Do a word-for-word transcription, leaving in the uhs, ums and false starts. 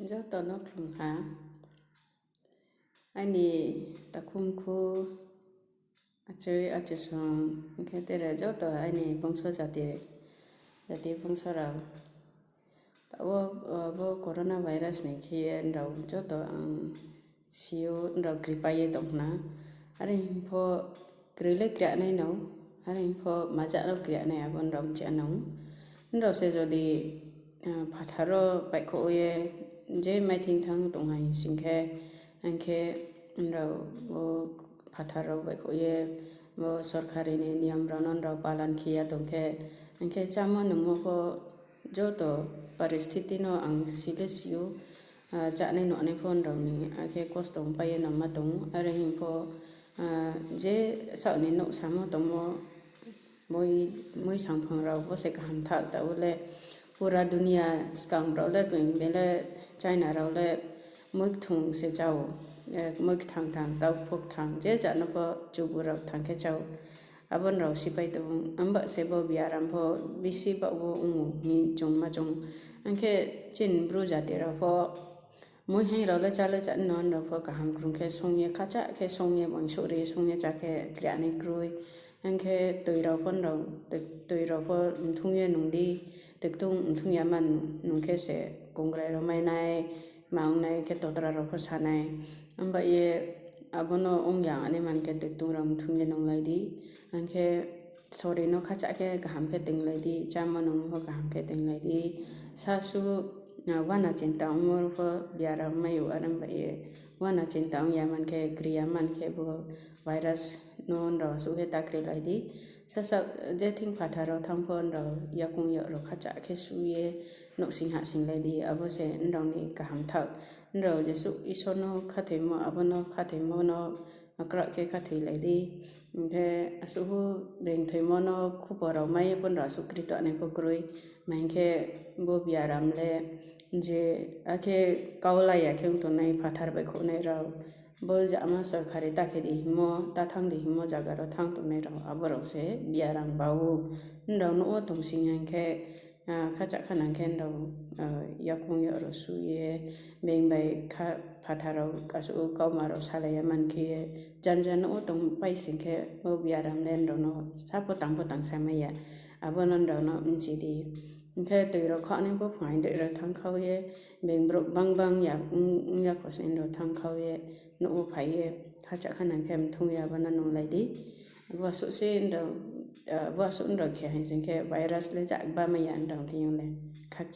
Joto no khlum ha. Aini takhu mkhu, achai achusong, hing khe tere joto aini bongso jati, jati bongso rao. Taoh wo, bo coronavirus ni khe ye nrao joto ang si ou, nrao kripai ye tong khna. Are hing pho kroi le kria nai no, are hing pho maja rao kria nai abo nrao mchi nang. Nrao se jodi phathar wo baihkhouh ye, je maithing thanng tong ha hing sing khe, ang khe nrao bo phathar rao baihkhouh ye, bo sorkari ni niyom rao no nrao palan khe ya tong khe, ang khe chámo nungmo pho joto paristhiti no ang si le si ou, chánai nuhnai pho nrao ni akhe kosto pai ye nangma tong ou. Are hing pho, je saoh ni nouh samo tongmo, mui, mui sangphang rao bo se kaham thaoh, taoh wo le pura dunia skang rao le koi be le China rao le mui kthung se chá ou, mui kthang thang, taoh pho kthang, je ja no pho chubu rao kthang khe chá ou. Abo nrao sipai tong ou, amba se bo biaram pho bisi baoh wo ong ou hing chung ma chung. Ang khe chini Bru jati rao pho mui haing rao le chá le chá no, nrao pho kaham krung khe song ye, khacha khe song ye, bangso ri song ye chá khe kria nai kroi. Ang khe toi rao pho nrao, toi rao pho mthung ye nung di, tektung mthung ya man nung khe se kongrai rao mai nai, ma ong nai khe totra rao pho sa nai. Amba ye abo no ong ya nai man khe tektung rao mthung ye nunglai di. Ang khe sori no khacha khe kaham khe toinglai di, chámo nungmo pho kaham khe toinglai di. Sasu, uana chinta ongmo pho biaram mai ou, are bai ye uana chinta ong ya man khe, kri ya man khe bo virus no nrao asuh khe ta krilai di. Sasa je thing phathar rao thanng pho nrao yakoung yak rao khacha khe su ye nouhsing hahsinglai di, abo se nrao ni kaham thaoh. Nrao jesuh Isor no khathoimo, abo no khathoimo no kraoh khe khathoilai di. Hing khe asuh hu being thoimo no khupo rao mai ye pho nrao asuh kri tongnai pho kroi. Ma hing khe bo biaram le je akhe kau la ya khe ong tongnai phathar baihkhouhnai rao, bo jama sorkari ta khe di hingmo, ta thanng di hingmo zaga rao thanng tongnai rao, abo rao se biaram ba ou. Nrao nouh wo tongsing ya hing khe, khacha khanang khe nrao yakoung yak rao su ye, being bai phathar rao asuh kauma rao salai ya man khe ye, janja nouh wo tongpai sing khe bo biaram le nrao no sa pho tang pho tang sa mai ya. Abo no nrao no bchi di. Hing khe toi rao khaoh nai pho phaing dei rao thanng khau ye, being brouh bang bang ya, ong ya kho se nrao thanng khau ye, nouh wo phai ye, khacha khanang khe mthung ya abo no nunglai di. Bo asuh se nrao, bo asuh nrao khe hing sing khe virus le jaba mai ya nrao thing yo le. Khakcha.